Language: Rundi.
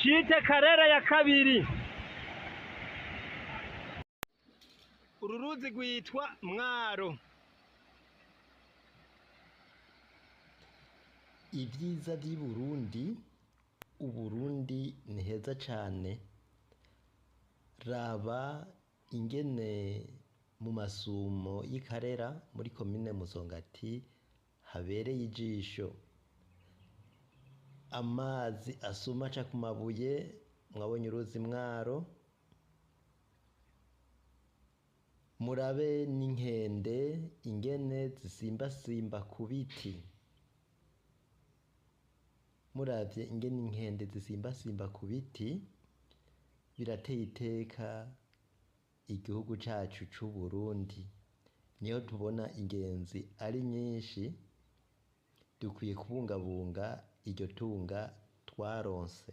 Tucite Karera ya kabiri. Uru ruzi rwitwa Mwaro. Ibyiza by'i Burundi, Uburundi ni heza cane. Raba ingene mu masumo y'i Karera muri komine Musongati habereye ijisho. Amazi asuma aca ku mabuye, mwabonye uruzi Mwaro, murabe n'inkende ingene zisimbasimba ku biti. Muravye ingene inkende zisimbasimba ku biti, birateye iteka igihugu cacu c'Uburundi. Niho tubona ingenzi ari nyinshi, dukwiye kubungabunga iryo tunga twaronse.